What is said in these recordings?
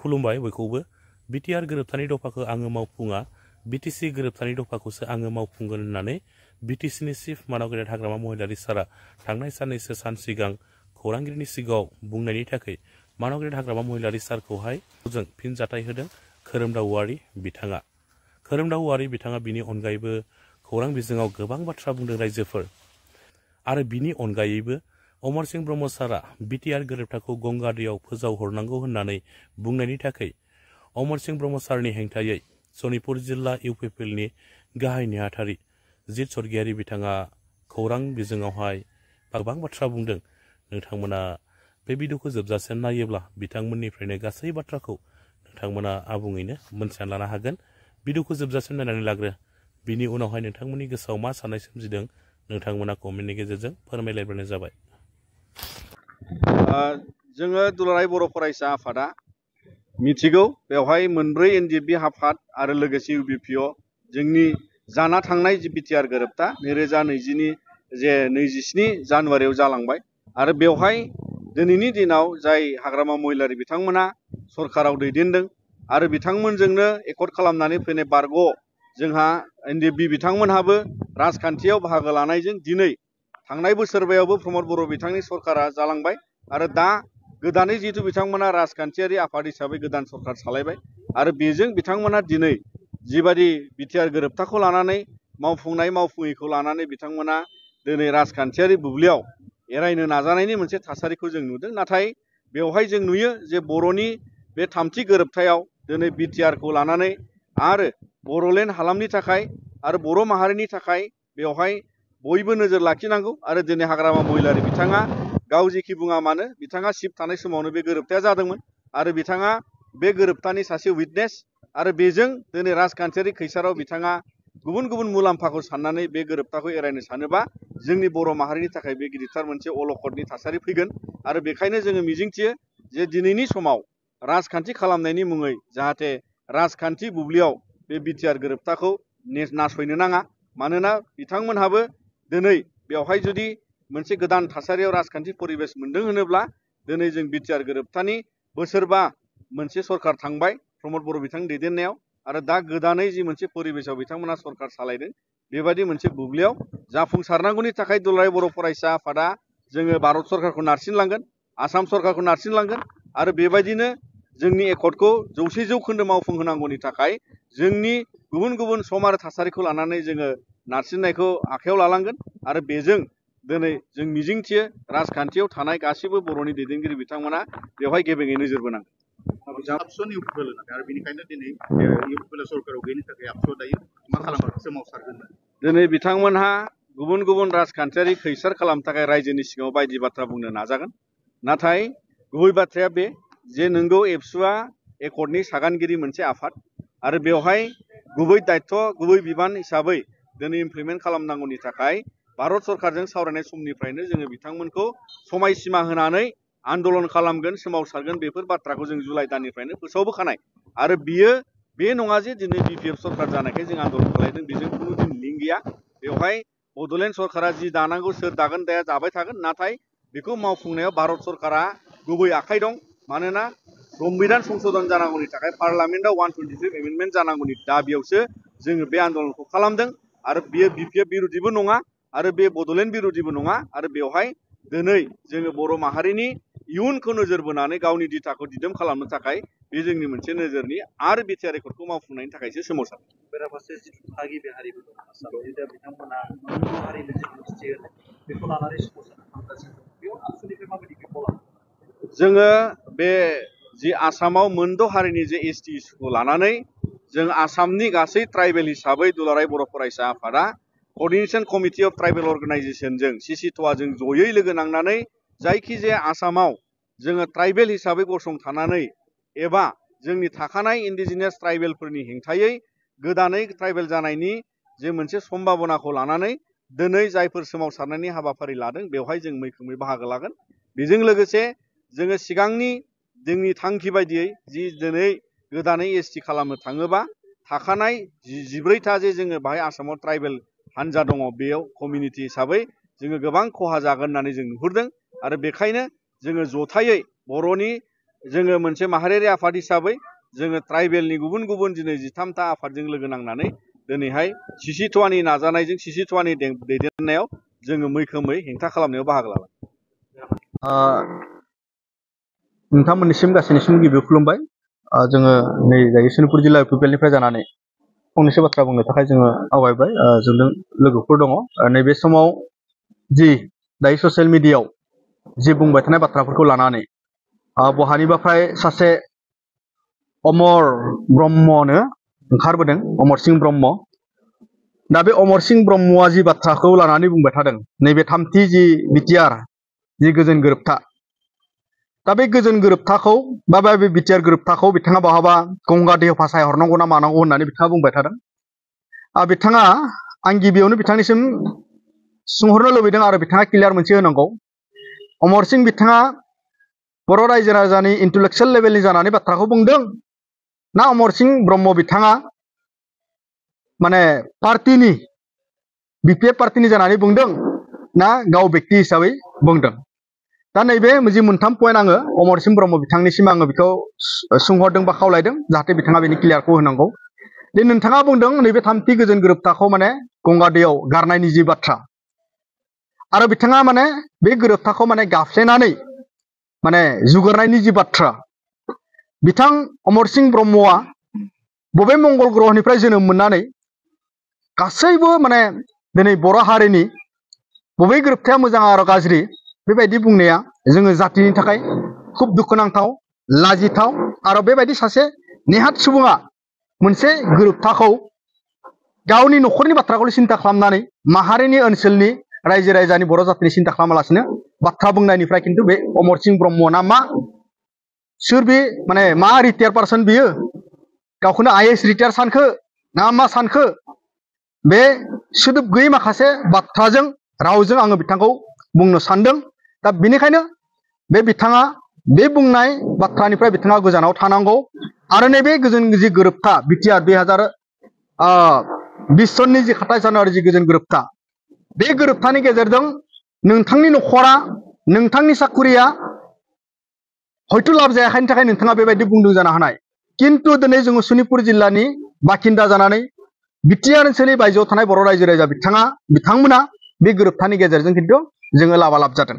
खुलुमबाय बयखौबो बिटिआर गोरोबथानि दफाखौ आङो मावफुङा बिटिसि गोरोबथानि दफाखौसो आङो मावफुंगोन होननानै बिटिसिनि चिफ मानाव गेदेर हाग्रामा महिलारि सारा थांनाय साननैसो सान सिगां खौरांगिरिनि सिगाङाव बुंनायनि थाखाय मानाव गेदेर हाग्रामा महिलारि सारखौहाय जों फिनजाथाय होदों खोरोमदाव औवारि बिथाङा। खोरोमदाव औवारि बिथाङा बिनि अनगायैबो खौरां बिजोङाव गोबां बाथ्रा बुंदों रायजोफोर आरो बिनि अनगायैबो अमर सिंह ब्रह्म सारा बिटिआर गोरोबथाखौ गंगा दैयाव फोजावहरनांगौ होननानै बुंनायनि थाखाय अमर सिंह ब्रह्म सारनि हेंथायै सनितपुर जिल्ला इउपिपिएलनि गाहाय नेहाथारि जित सर्गियारि बिथाङा खौरां बिजोङावहाय गोबां बाथ्रा बुंदों। नोंथांमोना बे भिडिअखौ जोबजासिम नायोब्ला बिथांमोननिफ्रायनो गासै बाथ्राखौ नोंथांमोना आबुङैनो मोनथिना लानो हागोन। भिडिअखौ जोबजासिम नायनानै लाग्रो, बिनि उनावहाय नोंथांमोननि गोसोआव मा साननाय सोमजिदों नोंथांमोना कमेन्टनि गेजेरजों फोरमायलायबानो जाबाय। जोङो दुलाराय बर' फरायसा आफादा मिथिगौ बेवहाय मोनब्रै एनडिएफबि आफाद आरो लोगोसे इउबिपिअ जोंनि जाना थांनाय जि बिटिआर गोरोबथा 2020नि जे 27 जानुवारियाव जालांबाय आरो बेवहाय दिनैनि दिनाव जाय हाग्रामा महिलारि बिथांमोना सरकाराव दैदेनदों आरो बिथांमोनजोंनो एकर्ड खालामनानै फैनाय बारग' जोंहा एनडिएफबि बिथांमोनहाबो राजखान्थियाव बाहागो लानायजों दिनै थांनाय बोसोरबायावबो प्रमद बर' बिथांनि सरकारा जालांबाय आरो दा गोदानै जिहेतु बिथांमोना राजखान्थियारि आफाद हिसाबै गोदान सरकार सालायबाय आरो बेजों बिथांमोना दिनै जिबादि बिटिआर गोरोबथाखौ लानानै मावफुङैखौ लानानै बिथांमोना दिनै राजखान्थियारि बुब्लियाव एरायनो नाजानायनि मोनसे थासारिखौ जों नुदों। नाथाय बेवहाय जों नुयो जे बर'नि बे थामथि गोरोबथायाव दिनै बिटिआरखौ लानानै आरो बर'लेण्ड हालामनि थाखाय आरो बर' माहारिनि थाखाय बेवहाय बयबो नोजोर लाखिनांगौ आरो दिनै हाग्रामा महिलारि बिथाङा गाव जेखि बुङा मानो बिथाङा सिफ थानाय समावनो बे गोरोबथाया जादोंमोन आरो बिथाङा बे गोरोबथानि सासे उइटनेस आरो बेजों दिनै राजखान्थियारि खैसाराव बिथाङा गुबुन गुबुन मुलाम्फाखौ साननानै बे गोरोबथाखौ एरायनो सानोबा जोंनि बर' माहारिनि थाखाय बे गिदिरथार मोनसे अलखदनि थासारि फैगोन आरो बेखायनो जोङो मिजिंथियो जे दिनैनि समाव राजखान्थि खालामनायनि मुङै जाहाथे राजखान्थि बुब्लियाव बे बिटिआर गोरोबथाखौ नासयनो नाङा। मानोना बिथांमोनहाबो दिनै बेवहाय जुदि मोनसे गोदान थासारियाव राजखान्थि परिबेस मोनदों होनोब्ला दिनै जों बिटिआर गोरोबथानि बोसोरबा मोनसे सरकार थांबाय प्रमद बर' बिथांनि दैदेननायाव आरो दा गोदानै जि मोनसे परिबेसाव बिथांमोना सरकार सालायदों बेबायदि मोनसे बुब्लियाव जाफुंसारनांगौनि थाखाय दुलाराय बर' फरायसा आफादा जोङो भारत सरकारखौ नारसिनलांगोन, आसाम सरकारखौ नारसिनलांगोन आरो बेबायदिनो जोंनि एकर्डखौ 100% मावफुंहोनांगौनि थाखाय जोंनि गुबुन गुबुन सम आरो थासारिखौ लानानै जोङो नारसिननायखौ आखायाव लालांगोन आरो बेजों दिनै जों मिजिंथियो राजखान्थियाव थानाय गासिबो बर'नि दैदेनगिरि बिथांमोना बेवहाय गेबेङै नोजोर बोनांगोन। अपसन इउपिपिएल आरो बेनिखायनो दिनै इउपिपिएल सरकाराव गैयिनि थाखाय अपसन दायो मा खालामगोन सोमावसारगोन। दिनै बिथांमोनहा गुबुन गुबुन राजखान्थियारि खैसार खालामनो थाखाय रायजोनि सिगाङाव बायदि बाथ्रा बुंनो नाजागोन। नाथाय गुबै बाथ्राया बे जे नोंगौ एबसुआ एकर्डनि सागानगिरि मोनसे आफाद आरो बेवहाय गुबै दायथ' गुबै बिबान हिसाबै दिनै इमप्लिमेन्ट खालामनांगौनि थाखाय भारत सरकारजों सावरायनाय समनिफ्रायनो जोङो बिथांमोनखौ समायसीमा होनानै आन्दलन खालामगोन, सोमावसारगोन बेफोर बाथ्राखौ जों जुलाइ दाननिफ्रायनो फोसावबोखानाय आरो बियो बे नङा जे दिनै बिपिएफ सरकार जानायखाय जों आन्दलन खालामदों, बेजों खुनु दिन लिंक गैया। बेवहाय बड'लेण्ड सरकारा जि दानांगौ सोर दागोन दाया दाबाय थागोन, नाथाय बेखौ मावफुंनायाव भारत सरकारा गुबै आखाइ दं। मानोना संबिधान संशोधन जानांगौनि थाखाय पार्लामेन्टआव 125 एमेन्डमेन्ट जानांगौनि दाबियावसो जोङो बे आन्दलनखौ खालामदों आरो बियो बिपिएफ बिरुदिबो नङा आरो बे बड'लेण्ड बिरुदिबो नङा आरो बेवहाय दिनै जोङो बर' माहारिनि इयुनखौ नोजोर बोनानै गावनि दिथाखौ दिदोम खालामनो थाखाय बे जोंनि मोनसे नोजोरनि आरो बिटिआर एकर्डखौ मावफुंनायनि थाखायसो सोमावसार। बेराफारसे जिथु थागिबि हारिबो दं आसामाव दा बिथांमोना मोनद' हारिनो जिथु खिथि होनाय बेखौ लानानै सोमावसारनो थांगासिनो दं। बेयाव आबसुनिफ्राय माबायदि बिफाव लागोन? जोङो बे जि आसामाव मोनद' हारिनि जे एसटि इस्युखौ लानानै जों आसामनि गासै ट्राइबेल हिसाबै दुलाराय बर' फरायसा आफादा कर्डिनेशन कमिटि अफ ट्राइबेल अर्गानाइजेशनजों सिसिट'आजों जयै लोगो नांनानै जायखिजाया आसामाव जोङो ट्राइबेल हिसाबै गसंथानानै एबा जोंनि थाखानाय इन्डिजिनियास ट्राइबेलफोरनि हेंथायै गोदानै ट्राइबेल जानायनि जे मोनसे सम्भाबनाखौ लानानै दिनै जायफोर सोमावसारनायनि हाबाफारि लादों बेवहाय जों मैखोमै बाहागो लागोन। बेजों लोगोसे जोङो सिगांनि जोंनि थांखि बायदियै जि दिनै गोदानै एसटि खालामनो थाङोबा थाखानाय 14टा जे जोङो बाहाय आसामाव ट्राइबेल हान्जा दङ बेयाव कमिउनिटि हिसाबै जोङो गोबां खहा जागोन होननानै जों नुहुरदों आरो बेखायनो जोङो जथायै बर'नि जोङो मोनसे माहारियारि आफाद हिसाबै जोङो ट्राइबेलनि गुबुन गुबुन दिनै 13टा आफादजों लोगो नांनानै दिनैहाय सिसि थवानि नाजानायजों सिसि थवानि दैदेननायाव जोङो मैखोमै हेंथा खालामनायाव बाहागो लाबाय। नोंथांमोननिसिम गासैनिसिम गिबियाव खुलुमबाय। जोङो नै दायो सनितपुर जिल्ला इउपिपिएलनिफ्राय जानानै फंनैसो बाथ्रा बुंनो थाखाय जोङो आवगायबाय। जोंजों लोगोफोर दङ। नैबे समाव जि दायो ससियेल मिडियायाव जि बुंबाय थानाय बाथ्राफोरखौ लानानै बहानिबाफ्राय सासे अमर ब्रह्मनो ओंखारबोदों, अमर सिंह ब्रह्म। दा बे अमर सिंह ब्रह्मआ जि बाथ्राखौ लानानै बुंबाय थादों, नैबे थामथि जि बिटिआर जि गोजोन गोरोबथा, दा बे गोजोन गोरोबथाखौ बा बे बिटिआर गोरोबथाखौ बिथाङा बहाबा गंगा दैयाव फासायहरनांगौ ना मानांगौ होननानै बिथाङा बुंबाय थादों। बिथाङा, आं गिबियावनो बिथांनिसिम सोंहरनो लुबैदों आरो बिथाङा क्लियार मोनसे होनांगौ। अमर सिंह बिथाङा बर' रायजो राजानि इन्टेलेक्सुयेल लेभेलनि जानानै बाथ्राखौ बुंदों, ना अमर सिंह ब्रह्म बिथाङा माने पार्टीनि बिपिएफ पार्टीनि जानानै बुंदों, ना गाव व्यक्ति हिसाबै बुंदों? दा नैबे जि मोनथाम पइन्ट आङो अमर सिंह ब्रह्म बिथांनिसिम आङो बेखौ सोंहरदों बा खावलायदों, जाहाथे बिथाङा बेनि क्लियारखौ होनांगौ। दे नोंथाङा बुंदों नैबे थामथि गोजोन गोरोबथाखौ माने गंगा दैयाव गारनायनि जि बाथ्रा, आरो बिथाङा माने बे गोरोबथाखौ माने गाफ्लेनानै माने जुगारनायनि जि बाथ्रा, बिथां अमर सिंह ब्रह्मआ बबे मंगल ग्रहनिफ्राय जोनोम मोननानै गासैबो माने दिनै बर' हारिनि बबे गोरोबथाया मोजां आरो गाज्रि बेबायदि बुंनाया जोङो जातिनि थाखाय खुब दुखुनांथाव, लाजिथाव। आरो बेबायदि सासे नेहात सुबुङा मोनसे गोरोबथाखौ गावनि न'खरनि बाथ्राखौल' सिन्था खालामनानै माहारिनि ओनसोलनि रायजो राजानि बर' जातिनि सिन्था खालामालासिनो बाथ्रा बुंनायनिफ्राय खिन्थु बे अमर सिंह ब्रह्मना मा, सोर बे माने मा रिटायार पार्सन बियो, गावखौनो आइएएस रिटायार सानखो ना मा सानखो? बे सोदोब गैयै माखासे बाथ्राजों रावजों आङो बिथांखौ बुंनो सानदों। दा बेनिखायनो बे बिथाङा बे बुंनाय बाथ्रानिफ्राय बिथाङा गोजानाव थानांगौ। आरो नैबे गोजोन जि गोरोबथा बिटिआर 2020 सननि जि 27 जानुवारि जि गोजोन गोरोबथा, बे गोरोबथानि गेजेरजों नोंथांनि न'खरा, नोंथांनि साखुरिया हयथ' लाब जायाखैनि थाखाय नोंथाङा बेबायदि बुंदों जानो हानाय। किन्तु दिनै जोङो सनितपुर जिल्लानि बाखिन्दा जानानै बिटिआर ओनसोलनि बायजोआव थानाय बर' रायजो राजा बिथांमोना बे गोरोबथानि गेजेरजों खिन्थु जोङो लाबालाब जादों।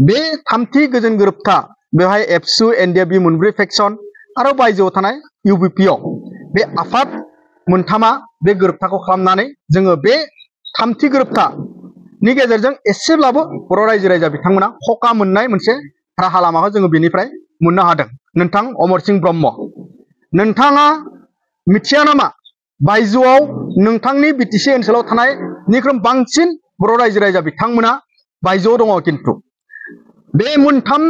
बे थामथि गोजोन गोरोबथा, बेवहाय एबसु, एनडिएफबि मोनब्रै फेक्सन आरो बायजोआव थानाय इउबिपिअ बे आफाद मोनथामा बे गोरोबथाखौ खालामनानै जोङो बे थामथि गोरोबथानि गेजेरजों एसेब्लाबो बर' रायजो राजा बिथांमोना खका मोननाय मोनसे राहा लामाखौ जोङो बेनिफ्राय मोननो हादों। नोंथां अमर सिंह ब्रह्म, नोंथाङा मिथिया नामा बायजोआव नोंथांनि बिटिसि ओनसोलाव थानायनिख्रुइ बांसिन बर' रायजो राजा बिथांमोना बायजोआव दङ? किन्तु बे मोनथाम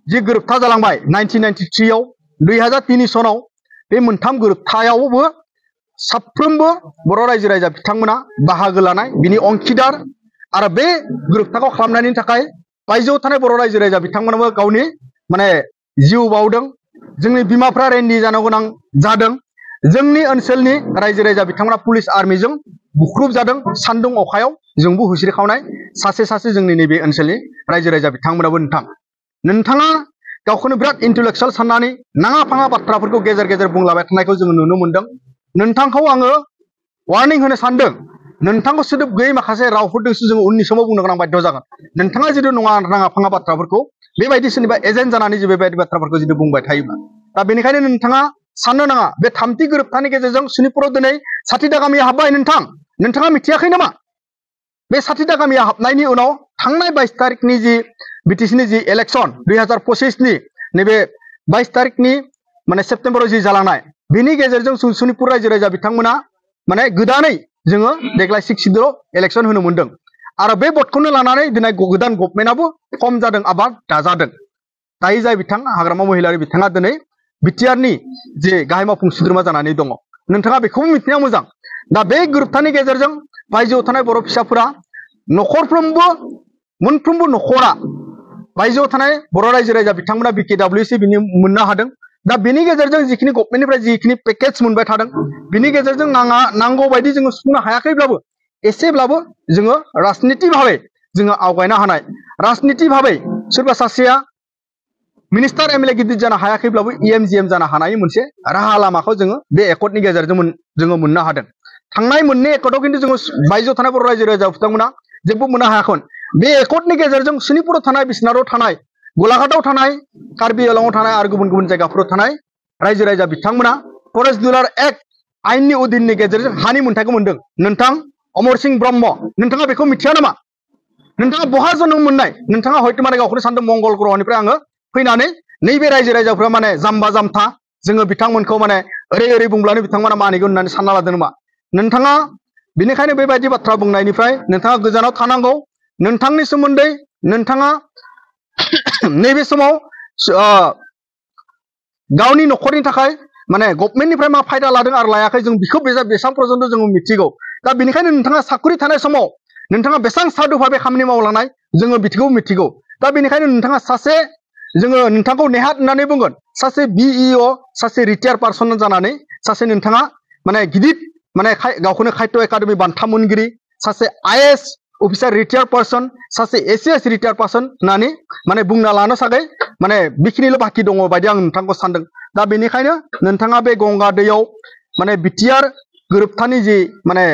जि गोरोबथा जालांबाय 1993 आव, 2003 सनाव बे मोनथाम गोरोबथायावबो साफ्रोमबो बर' रायजो राजा बिथांमोना बाहागो लानाय, बिनि अंखिदार। आरो बे गोरोबथाखौ खालामनायनि थाखाय बायजोआव थानाय बर' रायजो राजा बिथांमोनाबो गावनि माने जिउ बाउदों। जोंनि बिमाफ्रा रेन्डि जानो गोनां जादों। जोंनि ओनसोलनि रायजो राजा बिथांमोना पुलिस आर्मिजों बुख्रुब जादों। सान्दुं अखायाव जोंबो हुस्रिखावनाय सासे सासे जोंनि नैबे ओनसोलनि रायजो राजा बिथांमोनाबो। नोंथाङा गावखौनो बिराद इन्टेलेक्सुयेल साननानै नाङा फाङा बाथ्राफोरखौ गेजेर गेजेर बुंलाबाय थानायखौ जोङो नुनो मोनदों। नोंथांखौ आङो वार्निं होनो सानदों। नोंथांखौ सोदोब गैयै माखासे रावफोरजोंसो जोङो उननि समाव बुंनो गोनां बाध्य जागोन। नोंथाङा जुदि नाङा फाङा बाथ्राफोरखौ बेबायदि सोरनिबा एजेन्ट जानानै जे बेबायदि बाथ्राफोरखौ जुदि बुंबाय थायोब्ला, दा बेनिखायनो नोंथाङा साननो नाङा बे थामथि गोरोबथानि गेजेरजों सनितपुराव दिनै 60टा गामिया हाबबाय। नोंथाङा मिथियाखै नामा? बे 60टा गामिया हाबनायनि उनाव थांनाय 22 तारिखनि जि बिटिसिनि जि इलेक्सन 2025नि नैबे 22 तारिखनि माने सेप्तेम्बराव जि जालांनाय, बेनि गेजेरजों सनितपुर रायजो राजा बिथांमोना माने गोदानै जोङो देग्लाय 6 सिटआव इलेक्सन होनो मोनदों। आरो बे भटखौनो लानानै दिनै गोदान गभर्नमेन्टआबो फर्म जादों, आबाद दाजादों। दायो जाय बिथां हाग्रामा महिलारि बिथाङा दिनै बिटिआरनि जे गाहाय मावफुं सोद्रोमा जानानै दङ। नोंथाङा बेखौबो मिथिनाया मोजां। दा बे गोरोबथानि गेजेरजों बायजोआव थानाय बर' फिसाफोरा न'खरफ्रोमबो मोनफ्रोमबो न'खरा बायजोआव थानाय बर' रायजो राजा बिथांमोना BKWC बिनि मोननो हादों। दा बेनि गेजेरजों जिखिनि गभर्नमेन्टनिफ्राय जिखिनि पेकेज मोनबाय थादों, बिनि गेजेरजों नांगौ बायदि जोङो सुफुंनो हायाखैब्लाबो एसेब्लाबो जोङो राजनिति भाबै जोङो आवगायनो हानाय। राजनिति भाबै सोरबा सासेया मिनिस्टार एमएलए गिदिर जानो हायाखैब्लाबो EMGM जानो हानायनि मोनसे राहा लामाखौ जोङो बे एकर्डनि गेजेरजों जोङो मोननो हादों थांनाय मोननै एकर्डआव खिन्थु जोङो बायजोआव थानाय बर' रायजो राजा बिथांमोना जेबो मोननो हायाखै बे एकर्डनि गेजेरजों सनितपुराव थानाय बिसनाथआव थानाय गलाघाटआव थानाय कार्बि आंलंआव थानाय आरो गुबुन गुबुन जायगाफोराव थानाय रायजो राजा बिथांमोना फरेस्ट डिलार एक्ट आयेननि अधीननि गेजेरजों हानि मोनथायखौ मोनदों नोंथां अमर सिंह ब्रह्म नोंथाङा बेखौ मिथिया नामा नोंथाङा बहा जोनोम मोननाय नोंथाङा हयथ' माने गावखौनो सानदों मंगल ग्रहनिफ्राय आङो फैनानै नैबे रायजो राजाफ्रा माने जाम्बा जाम्था जोङो बिथांमोनखौ माने ओरै बुंब्लानो बिथांमोना मानिगोन होननानै सानना लादों नामा नोंथाङा बेनिखायनो बेबायदि बाथ्रा बुंनायनिफ्राय नोंथाङा गोजानाव थानांगौ नोंथांनि सोमोन्दै नोंथाङा नैबे समाव गावनि न'खरनि थाखाय माने गभर्नमेन्टनिफ्राय मा फायदा लादों आरो लायाखै जों बिखौ बेसां पर्यन्त जोङो मिथिगौ दा बेनिखायनो नोंथाङा साकरि थानाय समाव नोंथाङा बेसां साधुभाबे खामानि मावलांनाय जोङो बिखौ मिथिगौ दा बेनिखायनो नोंथाङा सासे जोङो नोंथांखौ नेहात होननानै बुंगोन सासे BEO सासे रिटायार्ड पार्सन जानानै सासे नोंथाङा माने गिदिर माने गावखौनो खायथ' एकाडेमि बान्था मोनगिरि सासे IAS अफिसार रिटायार्ड पार्सन सासे ACS रिटायार्ड पार्सन होननानै माने बुंना लानो थाखाय माने बेखिनिल' बाखि दङ बायदि आं नोंथांखौ सानदों दा बेनिखायनो नोंथाङा बे गंगा दैयाव माने बिटिआर गोरोबथानि जि माने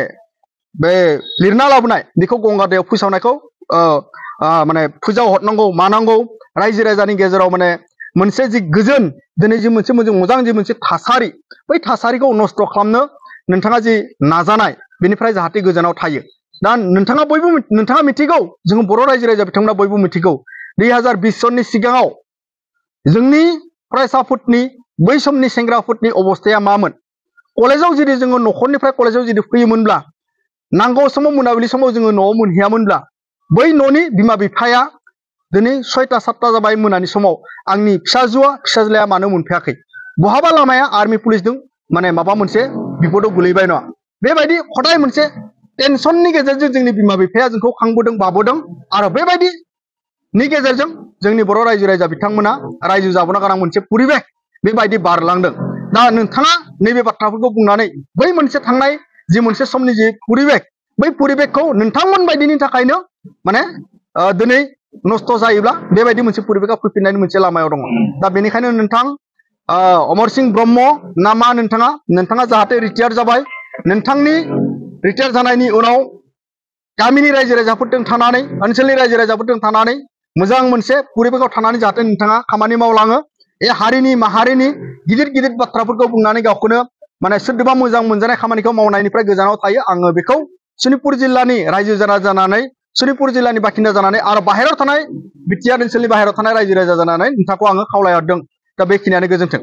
बे लिरना लाबोनाय बेखौ गंगा दैयाव फोसावनायखौ माने फुजा हरनांगौ मानांगौ रायजो राजानि गेजेराव माने मोनसे जि गोजोन दिनै जि मोनसे मोजां जि मोनसे थासारि बै थासारिखौ नस्थ' खालामनो नोंथाङा जि नाजानाय बेनिफ्राय जाहाथे गोजानाव थायो दा नोंथाङा मिथिगौ जों बर' रायजो राजा बिथांमोना बयबो मिथिगौ 2020 सननि सिगाङाव जोंनि फरायसाफोरनि बै समनि सेंग्राफोरनि अबस्थाया मामोन कलेजाव जुदि जोङो न'खरनिफ्राय कलेजाव जुदि फैयोमोनब्ला नांगौ समाव मोनाबिलि समाव जोङो न'आव मोनहैयामोनब्ला बै न'नि बिमा बिफाया दिनै 6टा 7टा जाबाय मोनानि समाव आंनि फिसाज्लाया मानो मोनफैयाखै बहाबा लामाया आर्मि पुलिसजों माने माबा मोनसे बिपदाव गोलैबाय नङा बेबायदि खदाय मोनसे टेनसननि गेजेरजों जोंनि बिमा बिफाया जोंखौ खांबोदों बाबोदों आरो बेबायदिनि गेजेरजों जोंनि बर' रायजो राजा बिथांमोना रायजो जाबोनो गोनां मोनसे परिबेस बेबायदि बारलांदों दा नोंथाङा नैबे बाथ्राफोरखौ बुंनानै बै मोनसे थांनाय जि मोनसे समनि जि परिबेस बै परिबेसखौ नोंथांमोन बायदिनि थाखायनो माने दिनै नस्थ' जायोब्ला बेबायदि मोनसे परिबेसआ फैफिननायनि मोनसे लामायाव दङ दा बेनिखायनो नोंथां अमर सिंह ब्रह्म नामा नोंथाङा जाहाथे रिटायार जाबाय नोंथांनि रिटायार जानायनि उनाव गामिनि रायजो राजाफोरजों थानानै ओनसोलनि रायजो राजाफोरजों थानानै मोजां मोनसे परिबेसआव थानानै जाहाथे नोंथाङा खामानि मावलाङो हारिनि माहारिनि गिदिर गिदिर बाथ्राफोरखौ बुंनानै गावखौनो माने सोरदोबा मोजां मोनजानाय खामानिखौ मावनायनिफ्राय गोजानाव थायो आङो बेखौ सनितपुर जिल्लानि रायजो जानानै सनितपुर जिल्लानि बाखिन्दा जानानै आरो बाहेरायाव थानाय बिटिआर ओनसोलनि बाहेरायाव थानाय रायजो राजा जानानै नोंथांखौ आङो खावलायहरदों दा बेखिनियानो गोजोन्थों।